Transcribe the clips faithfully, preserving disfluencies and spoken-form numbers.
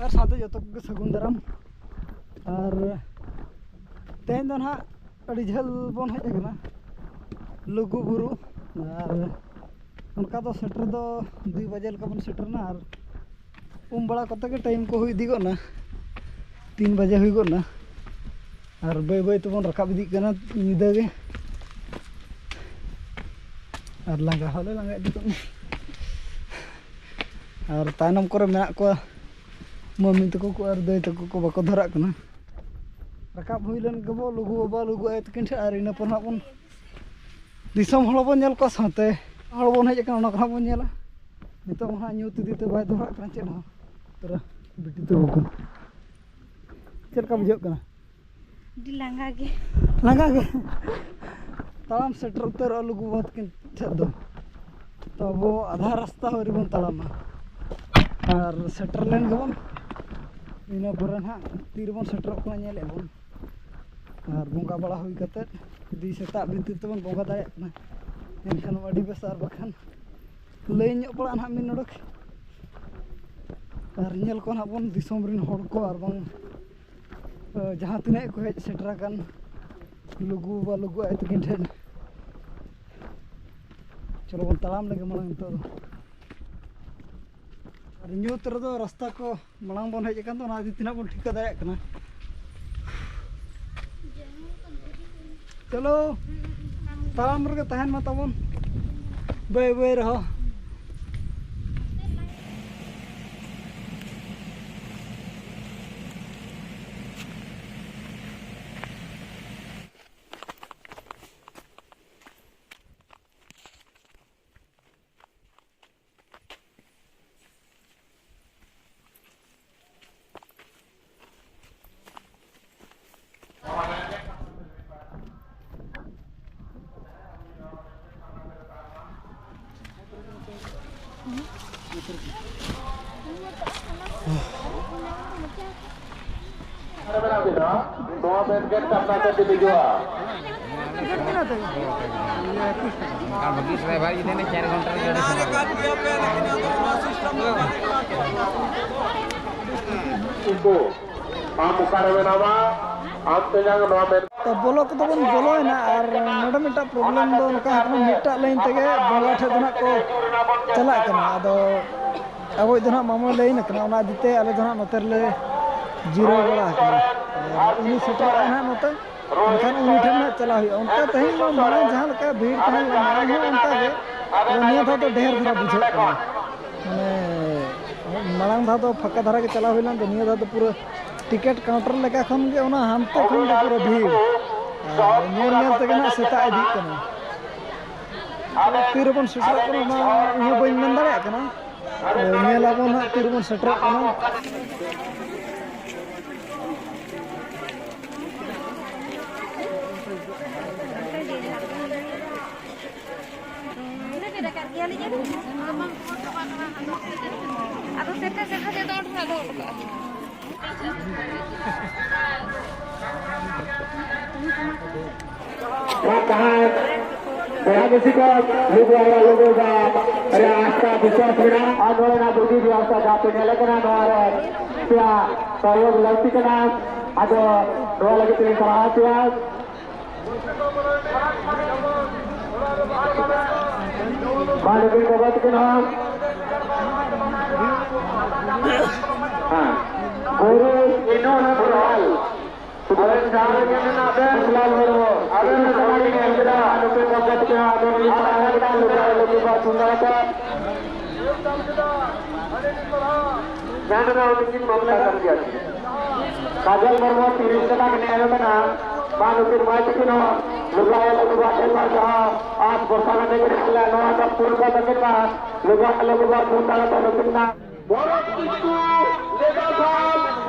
ᱟᱨ ᱥᱟᱶᱛᱮ ᱡᱚᱛᱚ ᱠᱚᱜᱮ ᱥᱟᱹᱜᱩᱱ ᱫᱟᱨᱟᱢ᱾ ᱟᱨ ᱛᱮᱦᱮᱧ ᱫᱚ ᱱᱟᱦᱟᱜ ᱟᱹᱰᱤ ᱡᱷᱟᱹᱞ ᱵᱚᱱ ᱦᱮᱡ ᱟᱠᱟᱱᱟ, ᱞᱩᱜᱩ ᱵᱩᱨᱩ᱾ ᱟᱨ ᱚᱱᱠᱟ ᱫᱚ ᱥᱮᱴᱮᱨ ᱫᱚ ᱫᱩᱭ ᱵᱟᱡᱮ ᱞᱮᱠᱟ ᱵᱚᱱ ᱥᱮᱴᱮᱨᱱᱟ᱾ ᱟᱨ ᱩᱢ ᱵᱟᱲᱟ ᱠᱟᱛᱮ ᱜᱮ ᱴᱟᱭᱤᱢ ᱠᱚ ᱦᱩᱭ ᱤᱫᱤ ᱜᱚᱫ ᱱᱟ, ᱛᱤᱱ ᱵᱟᱡᱮ ᱦᱩᱭ ᱜᱚᱫ ᱱᱟ᱾ ᱟᱨ ᱵᱟᱹᱭ ᱵᱟᱹᱭ ᱛᱮᱵᱚᱱ ᱨᱟᱠᱟᱵ ᱤᱫᱤᱜ ᱠᱟᱱᱟ ᱧᱤᱫᱟᱹ ᱜᱮ᱾ ᱟᱨ ᱞᱟᱸᱜᱟ ᱦᱚᱸᱞᱮ ᱞᱟᱸᱜᱟ ᱤᱫᱤ ᱠᱚᱜ ᱢᱟ᱾ ᱟᱨ ᱛᱟᱭᱱᱚᱢ ᱠᱚᱨᱮ ᱢᱮᱱᱟᱜ ᱠᱚᱣᱟ ᱢᱟᱹᱢᱤ ᱛᱟᱠᱚ ᱠᱚ ᱟᱨ ᱫᱟᱹᱭ ᱛᱟᱠᱚ ᱠᱚ, ᱵᱟᱠᱚ ᱫᱷᱚᱨᱟᱜ ᱠᱟᱱᱟ᱾ ᱨᱟᱠᱟᱵ ᱦᱩᱭ ᱞᱮᱱ ᱜᱮᱵᱚ ᱞᱩᱜᱩ ᱵᱟᱵᱟ, ᱞᱩᱜᱩ ᱟᱭᱳ ᱛᱟᱹᱠᱤᱱ ᱴᱷᱮᱱ, ᱟᱨ ᱤᱱᱟᱹ ᱯᱚᱨ ᱦᱟᱸᱜ ᱵᱚᱱ ᱫᱤᱥᱚᱢ ᱦᱚᱲ ᱵᱚᱱ ᱧᱮᱞ ᱠᱚᱣᱟ, ᱥᱟᱶᱛᱮ ᱦᱚᱲ ᱵᱚᱱ ᱦᱮᱡ ᱟᱠᱟᱱᱟ, ᱚᱱᱟ ᱠᱚ ᱦᱟᱸᱜ ᱵᱚᱱ ᱧᱮᱞᱟ᱾ ᱱᱤᱛᱚᱜ ᱢᱟ ᱦᱟᱸᱜ ᱧᱩᱛ ᱤᱫᱤ ᱛᱮ ᱵᱟᱭ ᱫᱚᱦᱲᱟᱜ ᱠᱟᱱᱟ ᱪᱮᱫ ᱦᱚᱸ᱾ ᱛᱚᱨᱟ ᱵᱤᱴᱤ ᱛᱟᱠᱚ ᱠᱚ᱾ ᱪᱮᱫ ᱞᱮᱠᱟ ᱵᱩᱡᱷᱟᱹᱜ ᱠᱟᱱᱟ? ᱟᱹᱰᱤ ᱞᱟᱸᱜᱟ ᱜᱮ᱾ ᱞᱟᱸᱜᱟ ᱜᱮ᱾ ᱛᱟᱲᱟᱢ ᱥᱮᱴᱮᱨ ᱩᱛᱟᱹᱨᱚᱜᱼᱟ ᱞᱩᱜᱩ ᱵᱟᱵᱟ ᱛᱟᱹᱠᱤᱱ ᱴᱷᱮᱱ ᱫᱚ᱾ ᱛᱚ ᱟᱵᱚ ᱟᱫᱷᱟ ᱨᱟᱥᱛᱟ ᱟᱹᱣᱨᱤ ᱵᱚᱱ ᱛᱟᱲᱟᱢᱟ, ᱟᱨ ᱥᱮᱴᱮᱨ ᱞᱮᱱ ᱜᱮᱵᱚᱱ᱾ ᱤᱱᱟᱹ ᱯᱚᱨᱮ ᱱᱟᱦᱟᱜ ᱛᱤᱨᱮᱵᱚᱱ ᱥᱮᱴᱮᱨᱚᱜ ᱠᱟᱱᱟ ᱧᱮᱞᱮᱫ ᱵᱚᱱ᱾ ᱟᱨ ᱵᱚᱸᱜᱟ ᱵᱟᱲᱟ ᱦᱩᱭ ᱠᱟᱛᱮᱫ ᱡᱩᱫᱤ ᱥᱮᱛᱟᱜ ᱵᱷᱤᱛᱤᱨ ᱛᱮᱵᱚᱱ ᱵᱚᱸᱜᱟ ᱫᱟᱲᱮᱭᱟᱜ ᱠᱟᱱᱟ, ᱮᱱᱠᱷᱟᱱ ᱢᱟ ᱟᱹᱰᱤ ᱵᱮᱥ, ᱟᱨ ᱵᱟᱠᱷᱟᱱ ᱞᱟᱹᱭ ᱧᱚᱜ ᱯᱟᱲᱟᱜᱼᱟ ᱱᱟᱦᱟᱜ ᱢᱤᱫ ᱱᱚᱰᱮᱠ᱾ ᱟᱨ ᱧᱮᱞ ᱠᱚ ᱱᱟᱦᱟᱜ ᱵᱚᱱ ᱫᱤᱥᱚᱢ ᱨᱮᱱ ᱦᱚᱲ ᱠᱚ, ᱟᱨ ᱵᱟᱝ, ᱮ, ᱡᱟᱦᱟᱸ ᱛᱤᱱᱟᱹᱜ ᱠᱚ ᱦᱮᱡ ᱥᱮᱴᱮᱨ ᱟᱠᱟᱱ ᱞᱩᱜᱩ ᱵᱟᱵᱟ, ᱞᱩᱜᱩ ᱟᱭᱳ ᱛᱟᱹᱠᱤᱱ ᱴᱷᱮᱱ᱾ ᱪᱚᱞᱚ ᱵᱚᱱ ᱛᱟᱲᱟᱢ ᱞᱮᱜᱮ ᱢᱟᱲᱟᱝ ᱱᱤᱛᱚᱜ ᱫᱚ᱾ ᱟᱨ ᱧᱩᱛ ᱨᱮᱫᱚ ᱨᱟᱥᱛᱟ ᱠᱚ ᱢᱟᱲᱟᱝ ᱵᱚᱱ ᱦᱮᱡ ᱟᱠᱟᱱ ᱫᱚ, ᱚᱱᱟ ᱤᱫᱤ ᱛᱮ ᱱᱟᱜ ᱵᱚᱱ ᱴᱷᱤᱠᱟᱹ ᱫᱟᱲᱮᱭᱟᱜ ᱠᱟᱱᱟ᱾ ᱪᱚᱞᱚ, ᱛᱟᱲᱟᱢ ᱨᱮᱜᱮ ᱛᱟᱦᱮᱱ ᱢᱟ ᱛᱟᱵᱚᱱ, ᱵᱟᱹᱭ ᱵᱟᱹᱭ ᱨᱮᱦᱚᱸ᱾ ᱱᱚᱣᱟ ᱢᱮᱱ ᱜᱮᱴ ᱥᱟᱢᱱᱟ ᱥᱮᱫ ᱤᱫᱤ ᱦᱤᱡᱩᱜᱼᱟ᱾ ᱚᱱᱠᱟ ᱵᱷᱟᱹᱜᱤ ᱰᱨᱟᱭᱵᱷᱟᱨ ᱡᱩᱫᱤ ᱚᱱᱮ ᱪᱟᱨ ᱜᱷᱚᱱᱴᱟ ᱨᱮ ᱜᱟᱹᱰᱤ ᱥᱟᱢᱵᱟᱲᱟᱣ᱾ ᱟᱢ ᱚᱠᱟᱨᱮ ᱢᱮᱱᱟᱢᱟ? ᱟᱢ ᱛᱮᱧᱟᱝ ᱱᱚᱣᱟ ᱢᱮᱱ ᱛᱚ ᱵᱚᱞᱚ ᱠᱚᱫᱚ ᱵᱚᱱ ᱵᱚᱞᱚᱭᱮᱱᱟ, ᱟᱨ ᱱᱚᱰᱮ ᱢᱤᱫᱴᱟᱝ ᱯᱨᱚᱵᱞᱮᱢ ᱫᱚ ᱱᱚᱝᱠᱟ ᱠᱟᱱᱟ, ᱢᱤᱫᱴᱟᱝ ᱞᱟᱭᱤᱱ ᱛᱮᱜᱮ ᱵᱚᱸᱜᱟ ᱴᱷᱮᱡ ᱫᱚ ᱱᱟᱜ ᱠᱚ ᱪᱟᱞᱟᱜ ᱠᱟᱱᱟ᱾ ᱟᱫᱚ ᱟᱵᱚᱭᱤᱡ ᱫᱚ ᱱᱟᱜ ᱢᱟᱢᱚᱭ ᱞᱟᱭᱤᱱ ᱟᱠᱟᱱᱟ, ᱚᱱᱟ ᱤᱫᱤ ᱛᱮ ᱟᱞᱮ ᱫᱚ ᱱᱟᱜ ᱱᱚᱛᱮ ᱨᱮᱞᱮ ᱡᱤᱨᱟᱹᱣ ᱵᱟᱲᱟ ᱟᱠᱟᱱᱟ᱾ ᱟᱨ ᱩᱱᱤ ᱥᱮᱴᱮᱨᱚᱜᱼᱟ ᱱᱟᱜ ᱱᱚᱛᱮ, ᱮᱱᱠᱷᱟᱱ ᱩᱱᱤ ᱴᱷᱮᱱ ᱱᱟᱜ ᱪᱟᱞᱟᱣ ᱦᱩᱭᱩᱜᱼᱟ᱾ ᱚᱱᱠᱟ ᱛᱮᱦᱮᱧ ᱢᱟ ᱢᱟᱲᱟᱝ ᱡᱟᱦᱟᱸ ᱞᱮᱠᱟ ᱵᱷᱤᱲ ᱛᱟᱦᱮᱸ ᱞᱮᱱᱟ, ᱢᱟᱲᱟᱝ ᱦᱚᱸ ᱚᱱᱠᱟ ᱜᱮ᱾ ᱟᱫᱚ ᱱᱤᱭᱟᱹ ᱫᱷᱟᱣ ᱫᱚ ᱰᱷᱮᱨ ᱫᱷᱟᱨᱟ ᱵᱩᱡᱷᱟᱹᱜ ᱠᱟᱱᱟ᱾ ᱢᱟᱱᱮ ᱢᱟᱲᱟᱝ ᱫᱷᱟᱣ ᱫᱚ ᱯᱷᱟᱸᱠᱟ ᱫᱷᱟᱨᱟ ᱜᱮ ᱪᱟᱞᱟᱣ ᱦᱩᱭ ᱞᱮᱱ, ᱫᱚ ᱱᱤᱭᱟᱹ ᱫᱷᱟᱣ ᱫᱚ ᱯᱩᱨᱟᱹ ᱴᱤᱠᱤᱴ ᱠᱟᱣᱩᱱᱴᱟᱨ ᱞᱮᱠᱟ ᱠᱷᱚᱱ ᱜᱮ ᱚᱱᱟ ᱦᱟᱱᱛᱮ ᱠᱷᱚᱱ ᱜᱮ ᱯᱩᱨᱟᱹ ᱵᱷᱤᱲ᱾ ᱟᱨ ᱧᱮᱞ ᱧᱮᱞ ᱛᱮᱜᱮ ᱱᱟᱜ ᱥᱮᱛᱟᱜ ᱤᱫᱤᱜ ᱠᱟᱱᱟ᱾ ᱛᱤ ᱨᱮᱵᱚᱱ ᱥᱮᱴᱮᱨᱚᱜ ᱠᱟᱱᱟ, ᱚᱱᱟ ᱤᱧ ᱦᱚᱸ ᱵᱟᱹᱧ ᱢᱮᱱ ᱫᱟᱲᱮᱭᱟᱜ ᱠᱟᱱᱟ᱾ ᱛᱚ, ᱧᱮᱞ ᱟᱵᱚᱱ ᱦᱟᱸᱜ ᱛᱤ ᱨᱮᱵᱚᱱ ᱥᱮᱴᱮᱨᱚᱜ ᱠᱟᱱᱟ᱾ ᱟᱫᱚ ᱥᱮᱴᱮᱨ ᱥᱮᱴᱮᱨ ᱛᱮᱫᱚ ᱚᱸᱰᱮ ᱠᱷᱚᱱᱟᱜ ᱫᱚᱦᱚ ᱦᱚᱴᱚ ᱠᱟᱜᱼᱟ᱾ ᱡᱟᱦᱟᱸᱭ ᱵᱚᱭᱦᱟ ᱢᱤᱥᱤ ᱠᱚ ᱞᱩᱜᱩ ᱟᱭᱳ ᱞᱩᱜᱩ ᱵᱟᱵᱟ ᱨᱮᱭᱟᱜ ᱟᱥᱛᱷᱟ ᱵᱤᱥᱣᱟᱥ ᱢᱮᱱᱟᱜᱼᱟ᱾ ᱟᱨ ᱱᱚᱰᱮᱱᱟᱜ ᱵᱩᱫᱷᱤ ᱵᱮᱵᱚᱥᱛᱷᱟ ᱡᱟᱦᱟᱸ ᱯᱮ ᱧᱮᱞᱮ ᱠᱟᱱᱟ, ᱱᱚᱣᱟ ᱨᱮ ᱟᱯᱮᱭᱟᱜ ᱥᱚᱦᱭᱳᱜᱽ ᱞᱟᱹᱠᱛᱤ ᱠᱟᱱᱟ᱾ ᱟᱫᱚ ᱱᱚᱣᱟ ᱞᱟᱹᱜᱤᱫ ᱛᱮᱞᱤᱧ ᱥᱟᱨᱦᱟᱣ ᱯᱮᱭᱟ᱾ ᱢᱟ ᱱᱩᱠᱤᱱ ᱜᱚᱜᱚ ᱛᱟᱹᱠᱤᱱ ᱦᱚᱸ᱾ ᱦᱮᱸ᱾ ᱜᱩᱨᱩ ᱤᱱᱚ ᱱᱚᱨᱟᱞ᱾ ᱟᱵᱮᱱ ᱡᱟᱦᱟᱸ ᱨᱮᱜᱮ ᱢᱮᱱᱟᱜ ᱵᱮᱱ, ᱟᱵᱮᱱ ᱥᱟᱢᱟᱝ ᱨᱮ ᱧᱮᱞ ᱠᱮᱫᱟ, ᱱᱩᱠᱤᱱ ᱜᱚᱜᱚ ᱛᱟᱹᱠᱤᱱ ᱦᱚᱸ ᱟᱵᱮᱱ ᱞᱤᱧ ᱥᱟᱨᱦᱟᱣ ᱮᱫᱟ, ᱱᱩᱠᱤᱱ ᱜᱚᱜᱚ ᱛᱟᱹᱠᱤᱱ ᱦᱚᱸ ᱛᱩᱢᱫᱟᱜ ᱟᱛᱮ᱾ ᱡᱟᱦᱟᱸ ᱨᱮ ᱩᱱᱠᱤᱱ ᱢᱟᱢᱞᱟ ᱠᱟᱱ ᱜᱮᱭᱟ᱾ ᱠᱟᱡᱚᱞ ᱢᱩᱨᱢᱩ ᱛᱤᱨᱤᱥ ᱴᱟᱠᱟ ᱜᱮ ᱮᱢ ᱠᱟᱱᱟ᱾ ᱢᱟ ᱱᱩᱠᱤᱱ ᱢᱟᱹᱭ ᱛᱟᱹᱠᱤᱱ ᱦᱚᱸ ᱞᱩᱜᱩ ᱟᱭᱳ ᱞᱩᱜᱩ ᱵᱟᱵᱟ ᱴᱷᱮᱱ ᱠᱷᱚᱱ ᱡᱟᱦᱟᱸ ᱟᱸᱥ ᱵᱷᱚᱨᱥᱟ ᱠᱟᱛᱮ ᱠᱤᱱ ᱦᱮᱡ ᱞᱮᱱ, ᱱᱚᱣᱟ ᱫᱚ ᱯᱩᱨᱵᱚ ᱛᱟᱹᱠᱤᱱ ᱢᱟ ᱞᱩᱜᱩ ᱟᱭᱳ ᱞᱩᱜᱩ ᱵᱟᱵᱟ ᱛᱷᱩᱢ ᱛᱟᱞᱟ ᱛᱮ ᱱᱩᱠᱤᱱ ᱢᱟ ᱵᱷᱚᱨᱚᱛ ᱠᱤᱥᱠᱩ ᱞᱮᱫᱟ ᱥᱟᱞ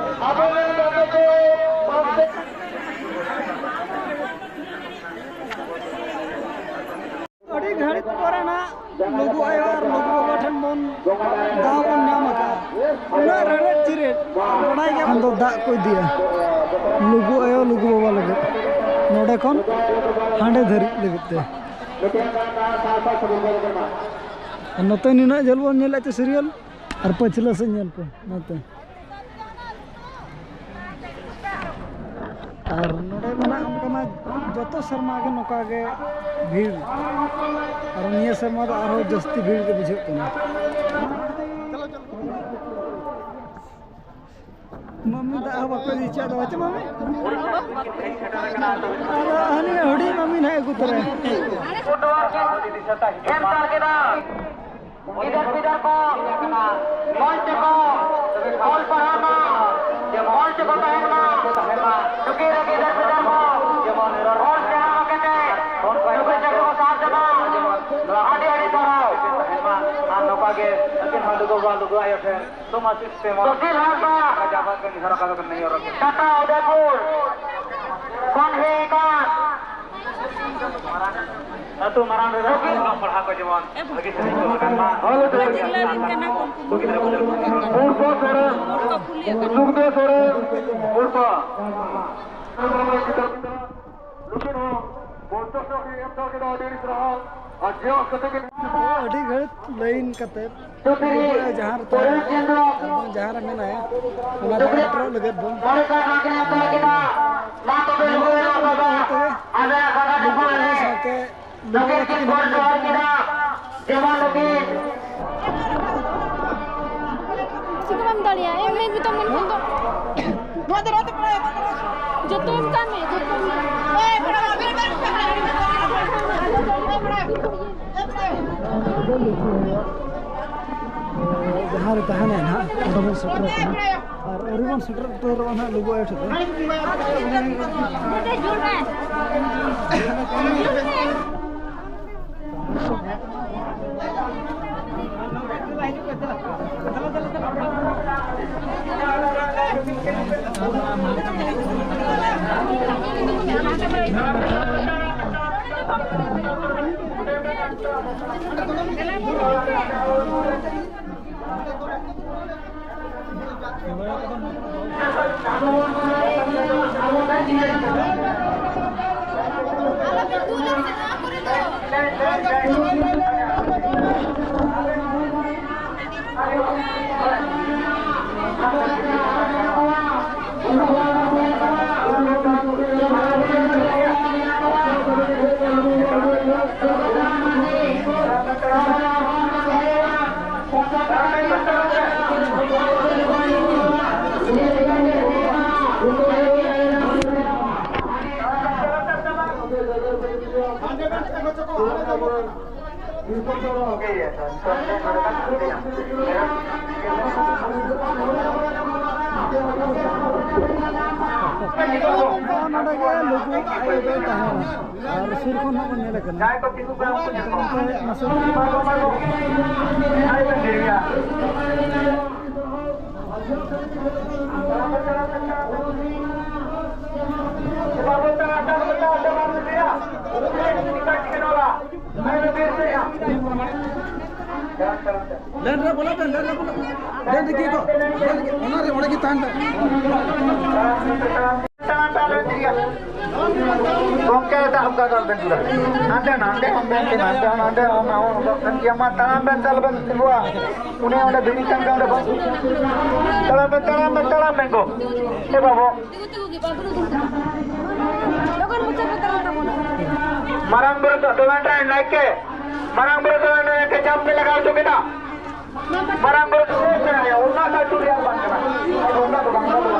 ᱟᱵᱚᱨᱮᱱ ᱜᱟᱛᱮ ᱠᱚ ᱯᱟᱥᱮ ᱟᱹᱰᱤ ᱜᱷᱟᱹᱲᱤᱡ ᱯᱚᱨᱮ ᱱᱟᱜ ᱞᱩᱜᱩ ᱟᱭᱳ ᱟᱨ ᱞᱩᱜᱩ ᱵᱟᱵᱟ ᱴᱷᱮᱱ ᱵᱚᱱ ᱫᱟᱣ ᱵᱚᱱ ᱧᱟᱢ ᱟᱠᱟᱫᱼᱟ᱾ ᱩᱱᱟᱹᱜ ᱨᱮᱲᱮᱫ ᱪᱤᱨᱮᱫ ᱵᱟᱲᱟᱭ ᱜᱮ ᱠᱷᱟᱱ ᱫᱚ ᱫᱟᱜ ᱠᱚ ᱤᱫᱤᱭᱟ ᱞᱩᱜᱩ ᱟᱭᱳ ᱞᱩᱜᱩ ᱵᱟᱵᱟ ᱞᱟᱹᱜᱤᱫ᱾ ᱱᱚᱰᱮ ᱠᱷᱚᱱ ᱦᱟᱸᱰᱮ ᱫᱷᱟᱹᱨᱤᱡ ᱞᱟᱹᱜᱤᱫ ᱛᱮ᱾ ᱟᱨ ᱱᱚᱛᱮ ᱱᱤᱱᱟᱹᱜ ᱡᱷᱟᱹᱞ ᱵᱚᱱ ᱧᱮᱞᱮᱫ ᱪᱮ ᱥᱤᱨᱤᱭᱟᱞ, ᱟᱨ ᱯᱟᱹᱪᱷᱞᱟᱹ ᱥᱮᱫ ᱧᱮᱞ ᱯᱮ ᱱᱚᱛᱮ᱾ ᱟᱨ ᱱᱚᱰᱮ ᱢᱮᱱᱟᱜ ᱚᱱᱠᱟᱱᱟᱜ ᱡᱚᱛᱚ ᱥᱮᱨᱢᱟ ᱜᱮ ᱱᱚᱝᱠᱟ ᱜᱮ ᱵᱷᱤᱲ, ᱟᱨ ᱱᱤᱭᱟᱹ ᱥᱮᱨᱢᱟ ᱫᱚ ᱟᱨᱦᱚᱸ ᱡᱟᱹᱥᱛᱤ ᱵᱷᱤᱲ ᱜᱮ ᱵᱩᱡᱷᱟᱹᱜ ᱠᱟᱱᱟ᱾ ᱢᱟᱢᱤ ᱫᱟᱜ ᱦᱚᱸ ᱵᱟᱠᱚ ᱤᱫᱤ ᱦᱚᱪᱚᱣᱟᱜ ᱫᱚ, ᱵᱟᱪᱚ ᱢᱟᱢᱤ? ᱟᱫᱚ ᱦᱟᱹᱱᱤ ᱦᱩᱰᱤᱧ ᱢᱟᱢᱤ ᱱᱟᱦᱟᱜ ᱟᱹᱜᱩ ᱛᱚᱨᱟᱭᱟ᱾ ᱮᱢ ᱛᱟᱨ ᱠᱮᱫᱟ᱾ ᱜᱤᱫᱟᱹᱨ ᱯᱤᱫᱟᱹᱨ ᱠᱚ ᱢᱚᱡᱽ ᱛᱮᱠᱚ ᱚᱞ ᱯᱟᱲᱦᱟᱣ ᱢᱟ, ᱡᱮ ᱢᱚᱡᱽ ᱛᱮᱠᱚ ᱛᱟᱦᱮᱱ ᱢᱟ᱾ ᱱᱩᱠᱤᱱ ᱨᱮ ᱜᱤᱫᱟᱹᱨ ᱯᱤᱫᱟᱹᱨ ᱠᱚ ᱡᱮᱢᱚᱱ ᱨᱚᱲ ᱥᱮᱬᱟ ᱠᱟᱛᱮ ᱱᱩᱠᱩ ᱪᱟᱹᱠᱨᱤ ᱠᱚ ᱥᱟᱵ ᱡᱚᱝᱟ᱾ ᱟᱹᱰᱤ ᱟᱹᱰᱤ ᱥᱟᱨᱦᱟᱣ᱾ ᱟᱨ ᱱᱚᱝᱠᱟ ᱜᱮ ᱟᱹᱠᱤᱱ ᱦᱚᱸ ᱞᱩᱜᱩ ᱵᱟᱵᱟ ᱞᱩᱜᱩ ᱟᱭᱳ ᱴᱷᱮᱱ ᱛᱚᱢᱟ ᱥᱤᱥᱴᱮᱢ ᱥᱩᱥᱤᱞ ᱦᱟᱸᱥᱫᱟ᱾ ᱡᱟᱵᱟ ᱠᱟᱹᱢᱤ ᱦᱚᱨᱟ ᱠᱚᱫᱚ ᱠᱚ ᱱᱤᱭᱚᱢ ᱨᱮ᱾ ᱴᱟᱴᱟ ᱩᱫᱚᱭᱯᱩᱨ ᱠᱷᱚᱱ ᱦᱮᱡ ᱟᱠᱟᱱ᱾ ᱟᱹᱛᱩ ᱢᱟᱨᱟᱝ ᱨᱮ ᱚᱞᱚᱜ ᱯᱟᱲᱦᱟᱜ ᱠᱚ ᱡᱮᱢᱚᱱ ᱵᱷᱟᱹᱜᱤ ᱥᱟᱹᱦᱤᱡ ᱠᱚ ᱠᱟᱱ ᱢᱟ᱾ ᱦᱚᱞᱚ ᱫᱚ ᱡᱤᱞᱟ ᱨᱮᱱ ᱠᱟᱱᱟ ᱠᱚ ᱩᱱᱠᱩ ᱫᱚ᱾ ᱢᱩᱨᱯᱟ ᱥᱚᱨᱮᱱ, ᱥᱩᱠᱫᱮᱣ ᱥᱚᱨᱮᱱ, ᱢᱩᱨᱯᱟ᱾ ᱱᱩᱠᱤᱱ ᱦᱚᱸ ᱯᱚᱧᱪᱟᱥ ᱴᱟᱠᱟ ᱮᱢ ᱫᱚᱦᱚ ᱠᱮᱫᱟ, ᱟᱹᱰᱤ ᱟᱹᱰᱤ ᱥᱟᱨᱦᱟᱣ᱾ ᱟᱨ ᱡᱮ ᱚᱠᱛᱚ ᱜᱮ ᱟᱹᱰᱤ ᱜᱷᱟᱹᱲᱤᱡ ᱞᱟᱭᱤᱱ ᱠᱟᱛᱮ ᱡᱟᱦᱟᱸ ᱨᱮ ᱛᱟᱦᱮᱸ, ᱮᱠᱫᱚᱢ ᱡᱟᱦᱟᱸ ᱨᱮ ᱢᱮᱱᱟᱭᱟ, ᱚᱱᱟ ᱫᱚ ᱥᱮᱴᱮᱨᱚᱜ ᱞᱟᱹᱜᱤᱫ ᱵᱚᱱ ᱢᱟ ᱛᱚᱵᱮ ᱞᱩᱜᱩ ᱟᱭᱳ ᱵᱟᱵᱟ, ᱟᱞᱮ ᱥᱟᱶᱛᱮ ᱞᱩᱜᱩ ᱟᱭᱳ ᱥᱟᱶᱛᱮ ᱞᱩᱜᱩ ᱟᱭᱳ ᱛᱟᱹᱠᱤᱱ ᱦᱚᱸ ᱡᱮᱢᱚᱱ ᱱᱩᱠᱤᱱ ᱪᱤᱠᱟᱹ ᱵᱟᱢ ᱫᱟᱲᱮᱭᱟᱜᱼᱟ? ᱮᱢ ᱞᱟᱹᱭ ᱢᱮᱛᱟᱢ ᱢᱮᱱᱠᱷᱟᱱ ᱫᱚ᱾ ᱡᱚᱛᱚ ᱮᱢ ᱠᱟᱜ ᱢᱮ, ᱡᱚᱛᱚ ᱮᱢ ᱠᱟᱜ ᱢᱮ᱾ ᱡᱟᱦᱟᱸ ᱨᱮ ᱛᱟᱦᱮᱱᱟᱭ ᱱᱟᱦᱟᱜ, ᱚᱸᱰᱮ ᱵᱚᱱ ᱥᱮᱴᱮᱨᱚᱜ ᱠᱟᱱᱟ᱾ ᱟᱨ ᱟᱹᱣᱨᱤ ᱵᱚᱱ ᱥᱮᱴᱮᱨ ᱩᱛᱟᱹᱨᱚᱜᱼᱟ ᱱᱟᱦᱟᱜ ᱞᱩᱜᱩ ᱟᱭᱳ ᱴᱷᱮᱱ ᱫᱚ᱾ ᱱᱚᱰᱮ ᱜᱮ ᱞᱩᱜᱩ ᱟᱭᱳ ᱫᱚᱭ ᱛᱟᱦᱮᱱᱟ᱾ ᱟᱨ ᱥᱩᱨ ᱠᱷᱚᱱ ᱦᱚᱸ ᱵᱚᱱ ᱧᱮᱞᱮ ᱠᱟᱱᱟ᱾ ᱱᱟᱥᱮ ᱞᱮᱱ ᱨᱮ ᱵᱚᱞᱚ ᱵᱮᱱ, ᱞᱮᱱ ᱨᱮ ᱵᱚᱞᱚ ᱵᱮᱱ᱾ ᱞᱮᱱ ᱨᱮ ᱠᱤ ᱠᱚ? ᱚᱱᱟ ᱨᱮ ᱚᱸᱰᱮ ᱜᱮ ᱛᱟᱦᱮᱱ ᱵᱮᱱ᱾ ᱜᱚᱢᱠᱮ, ᱮᱴᱟᱜ ᱚᱠᱟ ᱫᱚ ᱟᱞᱚᱵᱮᱱ ᱫᱩᱲᱩᱵᱟ᱾ ᱦᱟᱱᱛᱮ ᱱᱟᱛᱮ, ᱦᱟᱱᱛᱮ ᱱᱟᱛᱮ, ᱦᱟᱱᱛᱮ ᱱᱟᱛᱮ, ᱚᱱᱟ ᱦᱚᱸ ᱚᱰᱚᱠ ᱠᱟᱱ ᱜᱮᱭᱟ᱾ ᱢᱟ ᱛᱟᱲᱟᱢ ᱵᱮᱱ, ᱪᱟᱞ ᱵᱮᱱ ᱛᱤᱸᱜᱩᱣᱟ᱾ ᱩᱱᱤ ᱚᱸᱰᱮ ᱵᱤᱱᱤ ᱠᱟᱱ ᱜᱮ, ᱚᱸᱰᱮ ᱵᱟᱝ᱾ ᱛᱟᱲᱟᱢ ᱵᱮᱱ, ᱛᱟᱲᱟᱢ ᱵᱮᱱ, ᱛᱟᱲᱟᱢ ᱵᱮᱱ ᱜᱚ᱾ ᱮ ᱵᱟᱵᱩ᱾ ᱞᱚᱜᱚᱱ ᱢᱩᱪᱟᱹᱫ ᱩᱛᱟᱹᱨ ᱛᱟᱵᱚᱱᱟ᱾ ᱢᱟᱨᱟᱝ ᱵᱩᱨᱩ ᱫᱚ ᱫᱚᱢᱮ ᱴᱟᱭ ᱱᱟᱭᱠᱮ᱾ ᱢᱟᱨᱟᱝ ᱵᱩᱨᱩ ᱫᱚ ᱱᱟᱭᱠᱮ ᱪᱟᱯ ᱯᱮ ᱞᱟᱜᱟᱣ ᱦᱚᱪᱚ ᱠᱮᱫᱟ᱾ ᱢᱟᱨᱟᱝ ᱵᱩᱨᱩ ᱫᱚ ᱚᱱᱟ ᱫᱚ ᱪᱩᱲᱤᱭᱟᱹ ᱵᱟᱝ ᱠᱟᱱᱟ᱾ ᱚᱱᱟ ᱫᱚ ᱵᱟᱝ ᱠᱟᱱᱟ᱾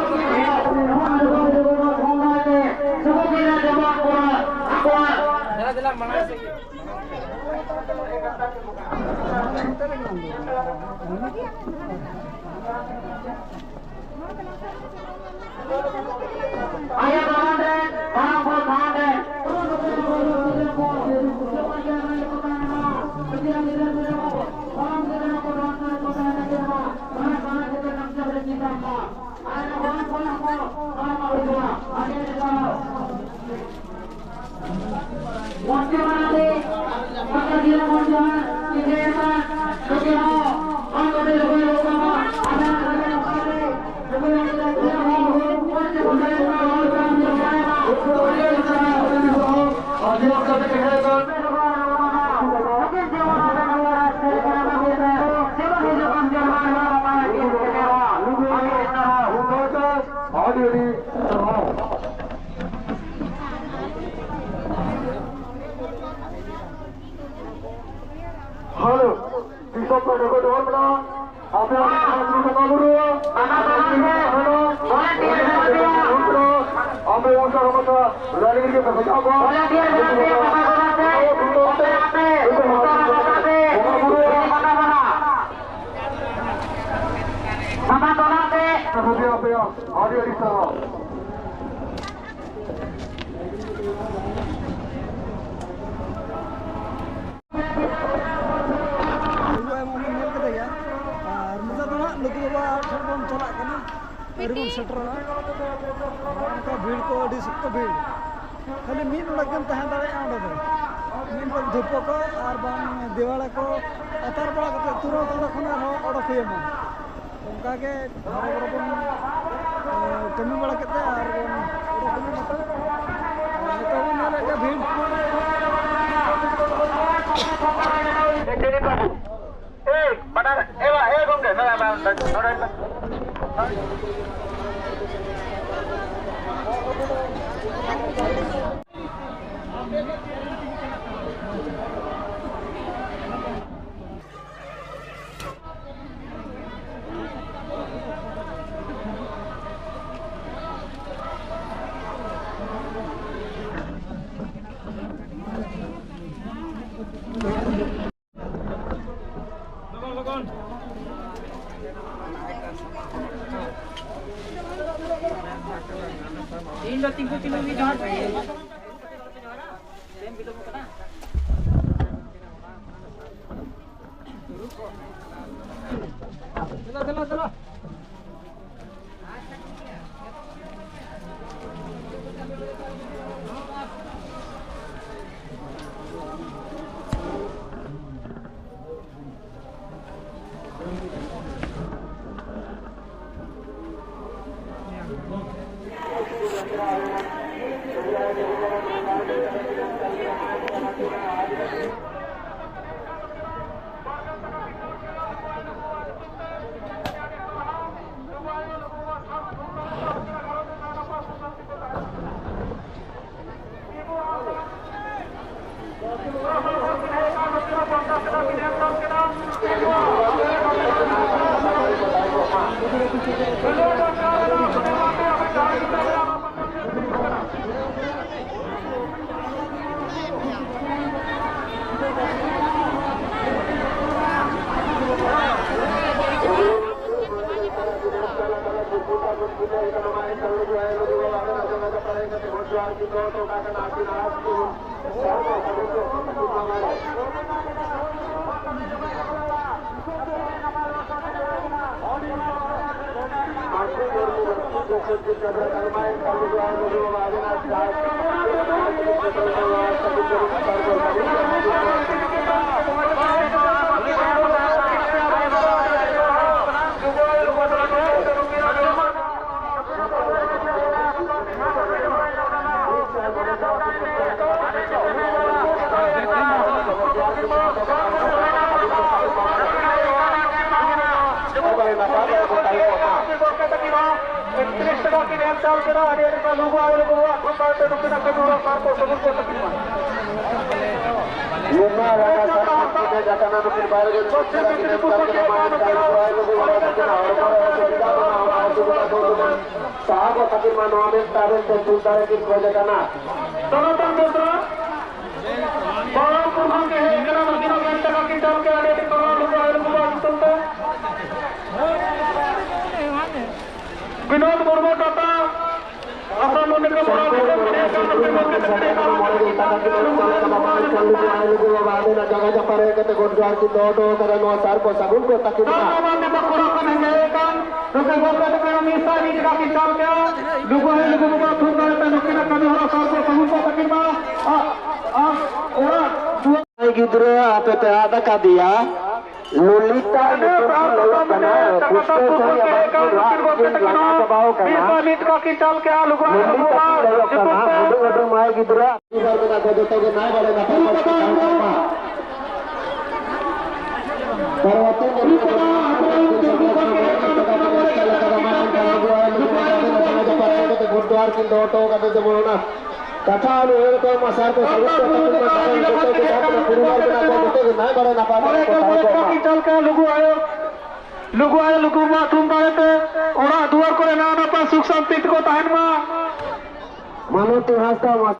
ᱟᱹᱰᱤ ᱟᱹᱰᱤ ᱥᱟᱨᱦᱟᱣ᱾ ᱦᱮᱞᱳ, ᱫᱤᱥᱚᱢ ᱯᱟᱦᱴᱟ ᱠᱷᱚᱱ ᱡᱚᱦᱟᱨ ᱢᱮᱱᱟᱜᱼᱟ᱾ ᱟᱯᱮ ᱵᱷᱚᱞᱮᱱᱴᱤᱭᱟᱨ ᱢᱮᱱᱟᱜ ᱯᱮᱭᱟ, ᱵᱟᱵᱟ ᱫᱚᱞᱟ ᱛᱮ, ᱚᱱᱛᱮ ᱟᱯᱮ, ᱚᱱᱛᱮ ᱟᱯᱮ, ᱵᱤᱨ ᱵᱟᱵᱟ ᱫᱚᱞᱟ᱾ ᱵᱟᱵᱟ ᱫᱚᱞᱟ ᱛᱮ᱾ ᱟᱹᱰᱤ, ᱟᱹᱰᱤ ᱥᱟᱨᱦᱟᱣ᱾ ᱧᱮᱞ ᱠᱮᱫ ᱜᱮᱭᱟ᱾ ᱟᱨ ᱱᱤᱛᱚᱜ ᱫᱚ ᱦᱟᱸᱜ ᱞᱩᱜᱩ ᱵᱟᱵᱟ ᱴᱷᱮᱱ ᱵᱚᱱ ᱪᱟᱞᱟᱜ ᱠᱟᱱᱟ᱾ ᱟᱹᱣᱨᱤ ᱵᱚᱱ ᱥᱮᱴᱮᱨᱚᱜᱼᱟ᱾ ᱚᱱᱠᱟ ᱵᱷᱤᱲ ᱠᱚ, ᱟᱹᱰᱤ ᱥᱚᱠᱛᱚ ᱵᱷᱤᱲ᱾ ᱠᱷᱟᱹᱞᱤ ᱢᱤᱫ ᱚᱲᱟᱜ ᱜᱮᱢ ᱛᱟᱦᱮᱸ ᱫᱟᱲᱮᱭᱟᱜᱼᱟ ᱚᱸᱰᱮ ᱫᱚ᱾ ᱢᱤᱫ ᱚᱲᱟᱜ ᱫᱷᱩᱯᱟᱹ ᱠᱚ ᱟᱨ ᱵᱟᱝ ᱫᱤᱣᱟᱲᱟ ᱠᱚ ᱟᱛᱟᱨ ᱵᱟᱲᱟ ᱠᱟᱛᱮ ᱛᱩᱨᱟᱹᱛ ᱚᱸᱰᱮ ᱠᱷᱚᱱ ᱟᱨᱦᱚᱸ ᱚᱰᱚᱠ ᱦᱩᱭ ᱟᱢᱟ᱾ ᱚᱱᱠᱟ ᱜᱮ ᱦᱚᱨᱚ ᱵᱚᱨᱚ ᱵᱚᱱ, ᱮ, ᱠᱟᱹᱢᱤ ᱵᱟᱲᱟ ᱠᱮᱫ ᱛᱮ ᱟᱨ ᱵᱚᱱ ᱚᱰᱚᱠ ᱮᱱᱟ ᱱᱚᱛᱮ᱾ ᱟᱨ ᱱᱤᱛᱚᱜ ᱵᱚᱱ ᱧᱮᱞᱮᱫ ᱜᱮᱭᱟ ᱵᱷᱤᱲ᱾ ᱮᱭ, ᱵᱟᱱᱟᱨ, ᱮ ᱵᱟ, ᱮ ᱜᱚᱢᱠᱮ, ᱱᱚᱰᱮ, ᱱᱚᱰᱮ, ᱱᱚᱰᱮ᱾ ᱤᱧ ᱫᱚ ᱛᱤᱸᱜᱩ ᱛᱤᱸᱜᱩ ᱜᱮ ᱡᱚᱦᱟᱨ ᱠᱟᱹᱧ᱾ ᱫᱮᱞᱟ, ᱫᱮᱞᱟ, ᱫᱮᱞᱟ᱾ ᱮᱠᱛᱨᱤᱥ ᱴᱟᱠᱟ ᱠᱤᱱ ᱮᱢ ᱪᱟᱞ ᱠᱮᱫᱟ, ᱟᱹᱰᱤ ᱟᱹᱰᱤ ᱞᱩᱜᱩ ᱟᱭᱳ ᱞᱩᱜᱩ ᱵᱟᱵᱟ ᱛᱷᱩᱢ ᱫᱟᱲᱮ ᱛᱮ ᱱᱩᱠᱤᱱᱟᱜ ᱠᱟᱹᱢᱤ ᱦᱚᱨᱟ ᱥᱟᱨ ᱠᱚ ᱥᱟᱹᱜᱩᱱ ᱠᱚ ᱛᱟᱹᱠᱤᱱ ᱢᱟ᱾ ᱱᱚᱣᱟ ᱨᱟᱡᱟ ᱥᱟᱨ ᱠᱚ ᱥᱮᱴᱮᱨ ᱟᱠᱟᱱᱟ, ᱱᱩᱠᱤᱱ ᱵᱟᱭᱨᱮ ᱨᱮᱱ ᱥᱚᱨᱠᱟᱨ ᱠᱤᱱ ᱮᱢ ᱪᱟᱞ ᱠᱮᱫᱟ, ᱢᱟ ᱮᱱᱠᱷᱟᱱ ᱞᱩᱜᱩ ᱟᱭᱳ ᱞᱩᱜᱩ ᱵᱟᱵᱟ ᱛᱟᱹᱠᱤᱱᱟᱜ ᱦᱚᱲᱢᱚ ᱨᱮ ᱚᱥᱩᱵᱤᱫᱷᱟ ᱢᱮᱱᱟᱜᱼᱟ, ᱚᱱᱟ ᱚᱥᱩᱵᱤᱫᱷᱟ ᱠᱚ ᱡᱮᱢᱚᱱ ᱥᱟᱦᱟ ᱠᱚ ᱛᱟᱹᱠᱤᱱ ᱢᱟ, ᱱᱚᱣᱟ ᱢᱮᱱ ᱛᱮ ᱟᱵᱮᱱ ᱴᱷᱮᱱ ᱛᱷᱩᱢ ᱫᱟᱲᱮ ᱠᱤᱱ ᱠᱷᱚᱡ ᱟᱠᱟᱱᱟ᱾ ᱥᱚᱱᱟᱛᱚᱱ ᱵᱮᱥᱨᱟ ᱵᱟᱵᱟᱞᱯᱩᱨ ᱠᱷᱚᱱ ᱠᱤᱱ ᱦᱮᱡ ᱟᱠᱟᱱᱟ, ᱱᱩᱠᱤᱱ ᱦᱚᱸ ᱢᱮᱱ ᱛᱮ ᱵᱟᱹᱠᱤᱱ ᱪᱟᱞ ᱠᱮᱫᱟ, ᱟᱹᱰᱤ ᱟᱹᱰᱤ ᱥᱟᱨᱦᱟᱣ ᱞᱩᱜᱩ ᱟᱭᱳ ᱞᱩᱜᱩ ᱵᱟᱵᱟ ᱧᱩᱛᱩᱢ ᱛᱮ᱾ ᱵᱤᱱᱳᱫ ᱢᱩᱨᱢᱩ ᱴᱟᱴᱟ, ᱟᱥᱟᱢ ᱩᱱᱤ ᱠᱚ ᱢᱟᱲᱟᱝ ᱫᱤᱥᱚᱢ ᱵᱤᱱᱤᱭᱟᱹ ᱠᱟᱱ ᱱᱚᱛᱮ ᱜᱚᱢᱠᱮ ᱛᱟᱹᱠᱤᱱ ᱮᱢᱟᱱ ᱞᱩᱜᱩ ᱟᱭᱳ ᱞᱩᱜᱩ ᱵᱟᱵᱟ ᱟᱹᱵᱤᱱᱟᱜ ᱡᱟᱸᱜᱟ ᱡᱟᱯᱟᱜ ᱨᱮ ᱠᱟᱛᱮ ᱜᱚᱰ ᱡᱚᱦᱟᱨ ᱠᱤᱱ ᱫᱚᱦᱚ ᱦᱚᱴᱚ ᱠᱟᱫᱟ, ᱱᱚᱣᱟ ᱥᱟᱨ ᱠᱚ ᱥᱟᱹᱜᱩᱱ ᱠᱚ ᱛᱟᱹᱠᱤᱱ ᱢᱟ᱾ ᱥᱟᱨ ᱱᱚᱣᱟ ᱢᱮᱱᱛᱮ ᱠᱚᱲᱟ ᱠᱚ ᱦᱮᱸᱜᱮ ᱟᱠᱟᱱ, ᱱᱚᱛᱮ ᱜᱚᱢᱠᱮ ᱛᱟᱹᱠᱤᱱ ᱢᱤᱫ ᱥᱟᱭ ᱢᱤᱫ ᱴᱟᱠᱟ ᱠᱤᱱ ᱪᱟᱞ ᱠᱮᱜᱼᱟ, ᱞᱩᱜᱩ ᱟᱭᱳ ᱞᱩᱜᱩ ᱵᱟᱵᱟ ᱛᱷᱩᱢ ᱫᱟᱲᱮ ᱛᱮ ᱱᱩᱠᱤᱱᱟᱜ ᱠᱟᱹᱢᱤ ᱦᱚᱨᱟ ᱥᱟᱨ ᱠᱚ ᱥᱟᱹᱜᱩᱱ ᱠᱚ ᱛᱟᱹᱠᱤᱱ ᱢᱟ᱾ ᱟᱨ, ᱟᱨ ᱚᱲᱟᱜ ᱫᱩᱣᱟᱹᱨ ᱜᱤᱫᱽᱨᱟᱹ ᱟᱯᱮ ᱯᱮ ᱟᱫ ᱟᱠᱟᱫᱮᱭᱟ᱾ ᱞᱚᱞᱤᱛᱟ ᱧᱩᱛᱩᱢ ᱠᱚ ᱞᱟᱹᱭᱚᱜ ᱠᱟᱱᱟ, ᱯᱩᱥᱯᱟᱹ ᱥᱟᱹᱭ ᱟᱵᱟᱫᱽ ᱠᱷᱚᱱ ᱨᱟᱜ ᱠᱤᱱ ᱞᱟᱸᱜᱟ ᱪᱟᱵᱟᱣ ᱠᱟᱱᱟ᱾ ᱞᱚᱞᱤᱛᱟ ᱠᱚ ᱞᱟᱹᱭᱚᱜ ᱠᱟᱱᱟ, ᱦᱩᱰᱩᱝ ᱦᱩᱰᱩᱝ ᱢᱟᱹᱭ ᱜᱤᱫᱽᱨᱟᱹ᱾ ᱯᱚᱨᱤᱵᱟᱨ ᱢᱮᱱᱟᱜ ᱠᱚᱣᱟ, ᱡᱚᱛᱚ ᱜᱮ ᱱᱟᱭ ᱵᱟᱲᱮ ᱱᱟᱯᱟᱭ ᱵᱟᱲᱮ ᱛᱟᱦᱮᱱ ᱢᱟ᱾ ᱯᱟᱨᱵᱚᱛᱤ ᱜᱩᱰ ᱫᱩᱣᱟᱨ ᱠᱤᱱ ᱫᱚᱦᱚ ᱦᱚᱴᱚ ᱠᱟᱛᱮ ᱡᱮᱢᱚᱱ ᱚᱱᱟ ᱠᱟᱛᱷᱟ ᱟᱞᱚ ᱦᱩᱭᱩᱜ ᱛᱟᱭ ᱢᱟ, ᱥᱟᱨ ᱠᱚ ᱥᱟᱹᱜᱩᱱ ᱠᱚ ᱛᱟᱹᱠᱤᱱ ᱢᱟ, ᱡᱟᱦᱟᱸᱭ ᱡᱚᱛᱚ ᱜᱮ ᱡᱟᱦᱟᱸ ᱛᱤᱱᱟᱹᱜ ᱯᱚᱨᱤᱵᱟᱨ ᱢᱮᱱᱟᱜ ᱠᱚᱣᱟ, ᱡᱚᱛᱚ ᱜᱮ ᱱᱟᱭ ᱵᱟᱲᱮ ᱱᱟᱯᱟᱭ ᱵᱟᱲᱮ ᱠᱚ ᱛᱟᱦᱮᱸ ᱠᱚᱜ ᱢᱟ᱾ ᱪᱟᱞ ᱠᱟᱱᱟ ᱞᱩᱜᱩ ᱟᱭᱳ, ᱞᱩᱜᱩ ᱟᱭᱳ ᱞᱩᱜᱩ ᱵᱟᱵᱟ ᱛᱷᱩᱢ ᱫᱟᱲᱮ ᱛᱮ ᱚᱲᱟᱜ ᱫᱩᱣᱟᱹᱨ ᱠᱚᱨᱮ ᱱᱟᱭ ᱱᱟᱯᱟᱭ ᱥᱩᱠ ᱥᱟᱱᱛᱤ ᱛᱮᱠᱚ ᱛᱟᱦᱮᱱ ᱢᱟ᱾ ᱢᱟᱞᱚᱛᱤ ᱦᱟᱸᱥᱫᱟ, ᱢᱟ-